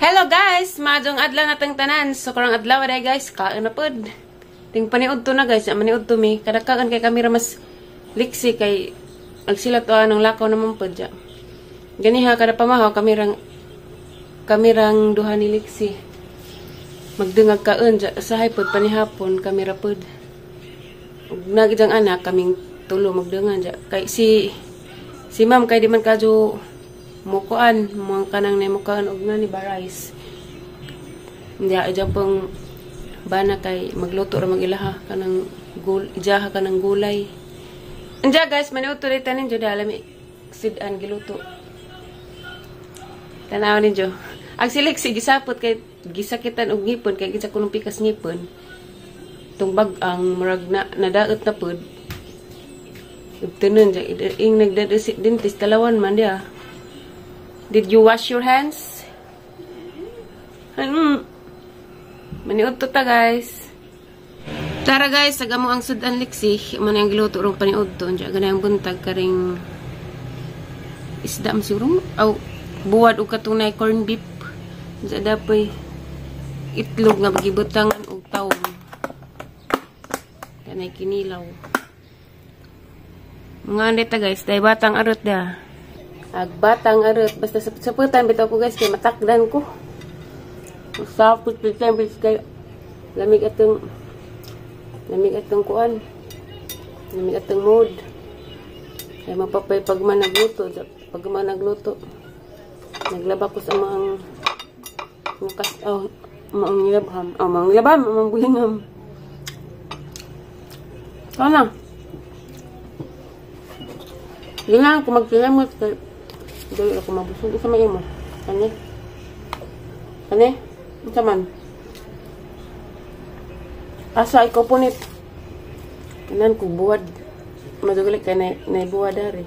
Hello guys, maadjong adlaw natang tanan. So karong adlaw day guys, kaon na pod. Ting paniud to na guys, maniud to mi. Kada kaon kay kamera mas liksi kay agsilat to anong lakaw naman pod ja. Ganiha kada pamahaw kamerang kamerang duha ni liksi. Magdungag kaon ja usahay pod panihapon kamera pod. Ug nagidang anak kaming tulo magdungan ja. Kay si ma'am kay di man kadyo mukuan mga kanang na mukaan og nga ni ba rice. Hindi aja pang bana kay magluto ra mag-ilaha kanang gul ijaha kanang gulay. Anja guys, maniudto dito ninyo dahil sidan giluto. Tanaw ninyo. Ang silik si gisapot kay gisakitan og ngipon kay gisa kunong pikas ngipon. Tung bag-ang murag na nadaot na pod. Ugtunon ja ing nagdadasi dentist talawan man dia. Did you wash your hands? Maniudto ta guys. Tara guys, sagamo ang sudan liksi. Man ang giluto rong paniudto. Unja ganay ang buntag karing isda man siguro. Aw buwad og katong nay corn beef. Unja dapoy itlog nga gibutangan og tawong. Kanay kinilaw. Mga ande ta guys, day batang arot da. Ag batang arot basta saputan bitaw ko guys kay matakdan ko. Sapot bitaw kay lamig atong kuan. Lamig atong mood. Kay mapapay pag man nagluto, pag man nagluto. Naglaba ko sa maang mukas oh, maang nilabham. Oh, maang nilabham, maang bulingham. Kana. Ginang ko magkilamot kay dili ako mabusog. Isa man imo. Kani? Kani? Unsa man? Asa ikaw punit? Kinan ko buwad. Madugli kay nay buwad dari.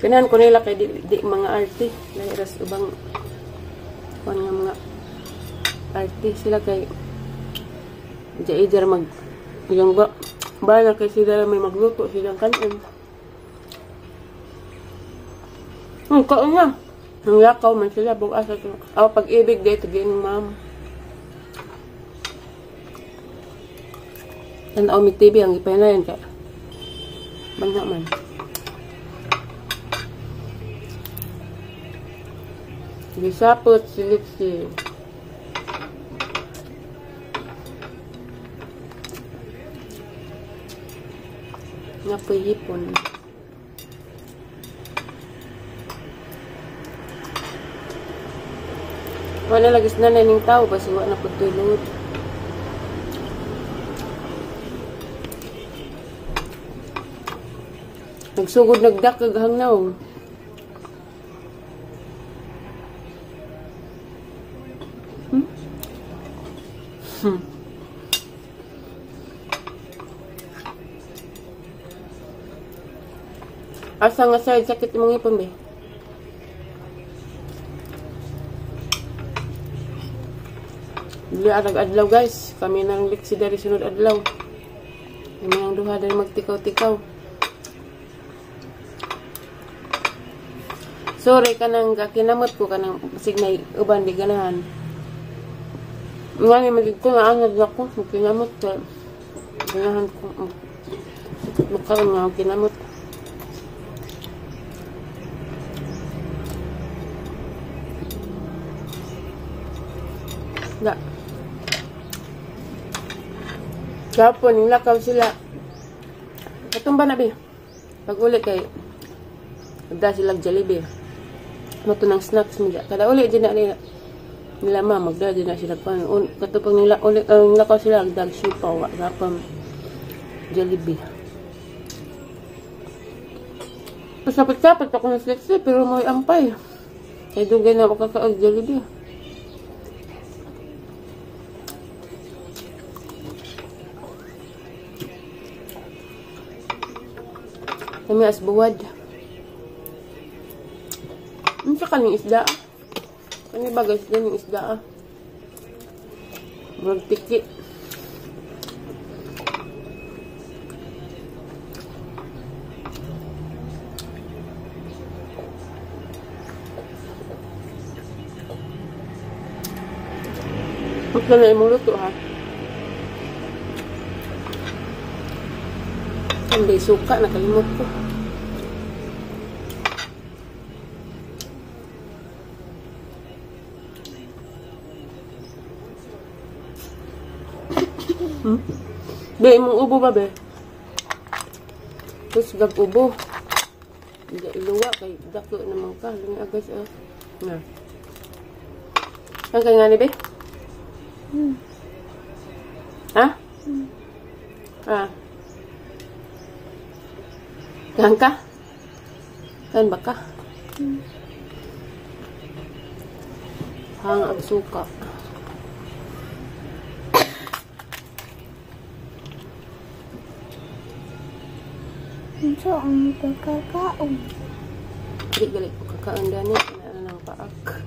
Kinan ko nila kay di mga arte. Lahi ras ubang kuan nga mga arte sila kay jaijar mag yung ba bahala kay sila may magluto silang kanin. Kaon na. Ang yakaw man sila bukas ato. Aw pag-ibig dito gining ma'am. Tan-aw mi TV ang ipanayan kay. Bangha man. Gisapot si Lixie. Napoy hipon. Wala lagi na ning tao basi wa na pud tulod. Nagsugod nagdakag hangnaw. Asa nga side sakit imong ngipon be? Dili arag adlaw guys, kami nang liksi dari sunod adlaw. Kami ang duha dari magtikaw-tikaw. Sorry kanang kakinamot ko kanang signay uban di ganahan. Ngani magig ko nga angad ako, kinamot ka. Ganahan ko. Makaon nga kinamot. Da. Kapon yung lakaw sila. Katumba na be. Pag uli kay nagda sila Jollibee. Mato ng snacks mo. Kada uli din na nila ma magda din na sila pa. Katupag nila uli lakaw sila dag sipaw wa gapam Jollibee. Pasapit-sapit ako ng snacks pero may ampay. Kay dugay na ako kakaag Jollibee. Kami as buwad. Ano sa kaning isda? Kani ba guys, ganing isda ah. Murag tiki. Ito na imong luto ha. Hindi suka, nakalimot ko. Be, imong ubo ba be? Tapos gag ubo. Hindi iluwa kay dako naman ka. Lungi agas ah. Nga. Ang kay nga ni be? Ha? Ah. Kan ka? Kan ba ka? Hang ang suka. Unsa ang pagkakaon? Di gali pagkakaon dani na ng paak.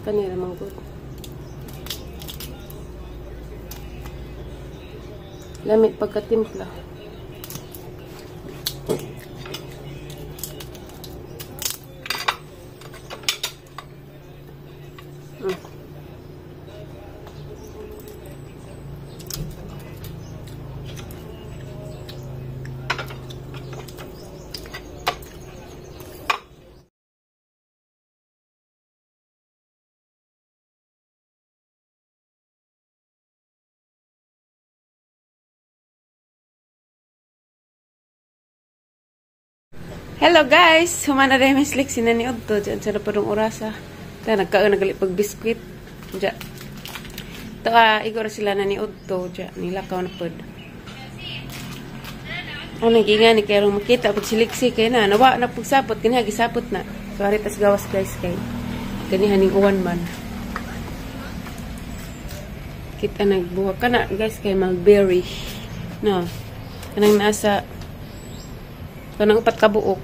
Kanira man gud. Lamit pagkatimpla. Hello guys! Humana rin Miss Lexie na ni Odto. Diyan sa naparong orasa. Ta nagkaon nagali pag biskwit. Diyan. Ito igor sila na ni Odto. Diyan. Nilakaw na pod. Ano ginga ni kaya makita pag si Lexie kay na. Nawa na pagsapot. Kaniha gisapot na. So aritas gawas guys kay. Kaniha ning uwan man. Kita nagbuha ka na guys kay mulberry. No. Kanang nasa kanang upat ka buok.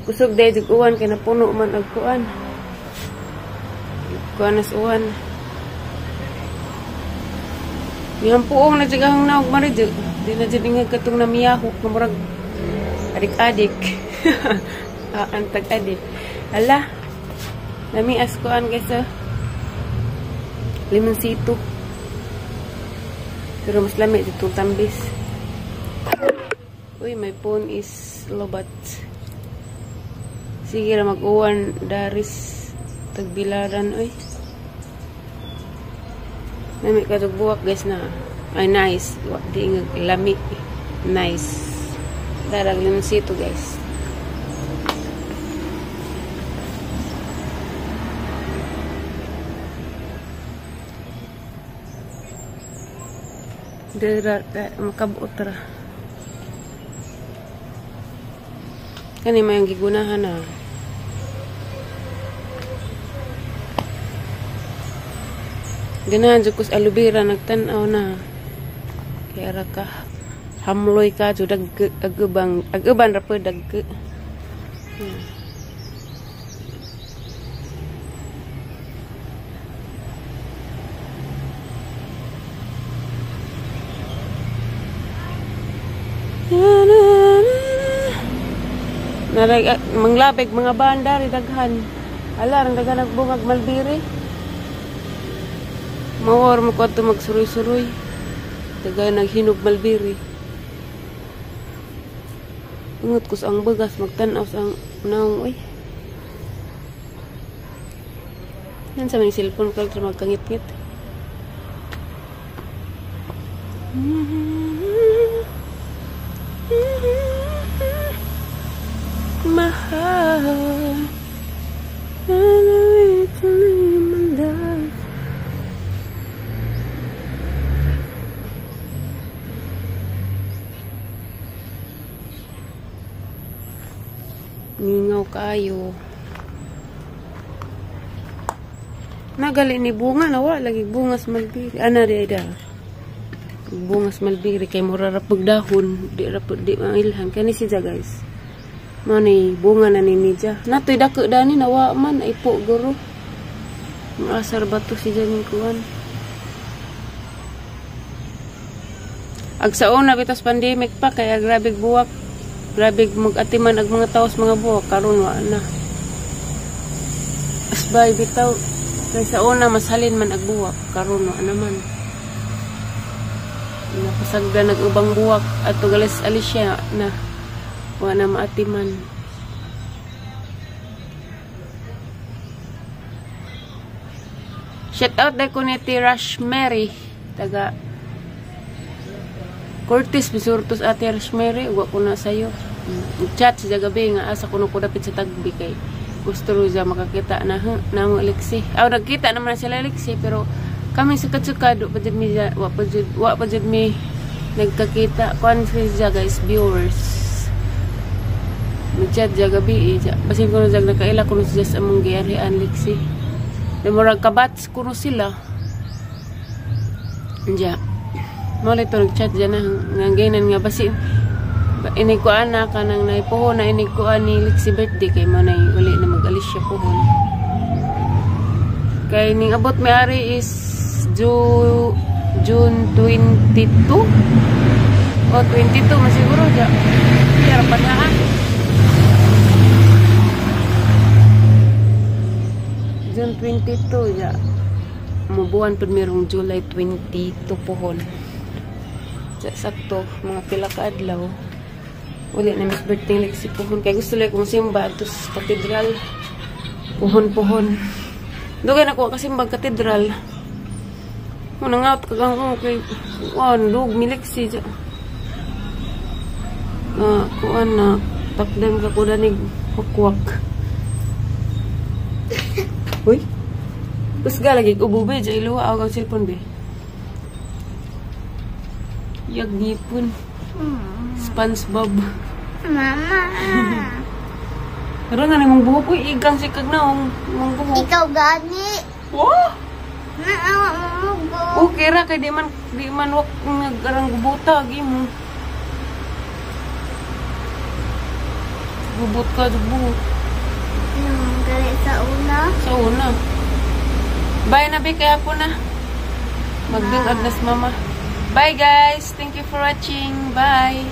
Kusog dahil uwan kay napuno man og kuan. Kuan as uwan. Mihang puong na jud ang naog mari jud. Di na jud ingag katong namiyahok na murag adik-adik. Antag adik. Ala. Lami as kuan guys. Limonsito. Pero mas lami ditong tambis. Uy, my phone is lobat. Sige ra mag-uwan daris tagbilaran uy. Lami ka buwak guys na. Ay nice. Di nga lami. Nice. Darag limonsito guys. Dara makabuot ra. Kani may gigunahan na. Ganahan jud ko sa aloe vera nagtan-aw na. Kaya ra ka hamloy ka jud agubang aguban ra pud dagko. Naray manglabig mga banda ri daghan. Ala rang daghan nagbungag malbiri. Mawar mo ko ato magsuroy-suroy. Daghan naghinog malbiri. Ingot ko sa ang bagas magtan-aw sa ang naong oy. Yan sa mga cellphone ko tra magkangit-ngit. My heart, and I to leave my love. Ningaw kayo. Nagali ni bunga nawa lagi bungas malbiri. Ana di da. Bungas malbiri kay mura ra pagdahon, di ra pud di mailhan kani siya guys. Mani bunga na ni nija. Natoy dako dani nawa man ay po guro. Maasar ba to si janing kuan. Ag sa una bitas pandemic pa kaya grabe buwak. Grabe mag-atiman ag mga taos mga buwak karon wa na. Asbay bitaw. Kay sa una mas halin man ag buwak, karon wa naman. Napasagda nag ubang buwak ato galis Alicia na wa na maatiman. Shout out dai ko ni Ate Rashmary taga Cortes Bisurtos. Ate Rashmary, uwa ko na sayo. Chat siya gabi nga asa kuno ko dapit sa tagbi kay gusto ro siya makakita na namo Lexi. Aw, nagkita naman na sila Lexi, pero kami sa katsukado pa jud mi, wa pa jud mi nagkakita. Kuan siya guys, viewers. Nag-chat siya gabi eh. Basin ko na siya nakaila kuno siya sa among giarian Lexi. Murag kabats kuno sila. Diya. Mo ito nag-chat dyan na nga gainan nga basin inig ko ana kanang naipuhon na inig ko ani Lexi birthday kay mo na uli na mag-alis siya puhon. Kay ning abot may ari is June 22 o 22 man siguro ja. Pero pa na June 22 ja. Mubuan pud merong July 22 puhon. Ja, sakto mga pila ka adlaw. Uli na miss birthday Lexi puhon kay gusto lang kong simba ato sa katedral. Puhon-puhon. Dugay na ko kasimbag katedral. Muna nga kagang ko kay kuan lug mi Lexi ja. Na kuan na takdam ka ko danig wakwak. Uy. Kusga lagi ubo be ja iluwa ang cellphone be. Yag ngipon. SpongeBob. Mama. Pero na mong buhok. Uy, igang si kag na mong buhok. Ikaw gani. Wow! Naawa mo mo. Okay ra kay di man wak nagarang gubuta gi mo. Gubot ka sa buhok. Yung gali sa una. Sa una. Bye na be, kaya po na. Magdung agnas mama. Bye guys. Thank you for watching. Bye.